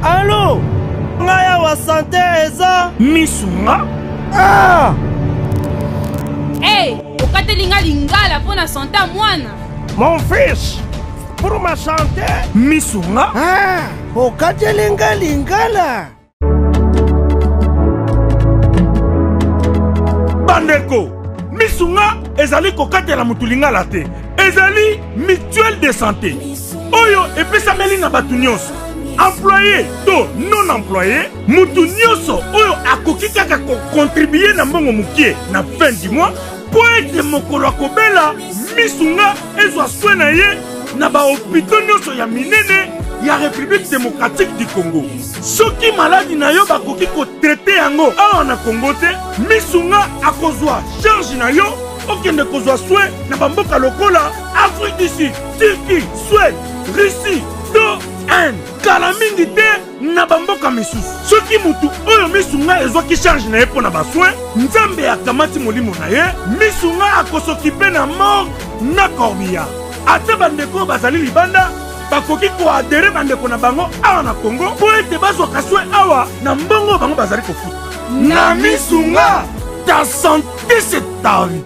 Alo ngai awa sante eza misu nga ah! Hey, okateli nga lingala mpo na sante ya mwana. Mon fils, pour ma santé. Misu nga ah, okateli nga lingala. Bandeko, misunga ezali kokatela motu lingala te, ezali mutuelle de santé oyo epesameli na bato nyonso, employé to non employé. Motu nyonso oyo akoki kaka kokontribue na mbongo mokie na fin du mois mpo ete mokolo akobela, misunga ezwa soin na ye na bahopito nyonso ya minene ya République démocratique du Congo. Soki maladi na yo bakoki kotraite yango awa na Congo te, misunga akozwa charge na yo okende kozwa soin na bamboka lokola Afrique du Sud, Turquie, Suède, Russie to Inde. Kala mingi te na bamboka misusu. Soki mutu oyo misunga ezwaki charge na ye mpo na basoin, Nzambe akamati molimo na ye, misunga akosokipe na morgue na corbillard. Ata bandeko oyo bazali libanda bakoki koadere bandeko na bango awa na Congo mpo ete bazwaka soin awa na mbongo bango bazali kofuta. Na misunga, ta santé, c'est ta vie.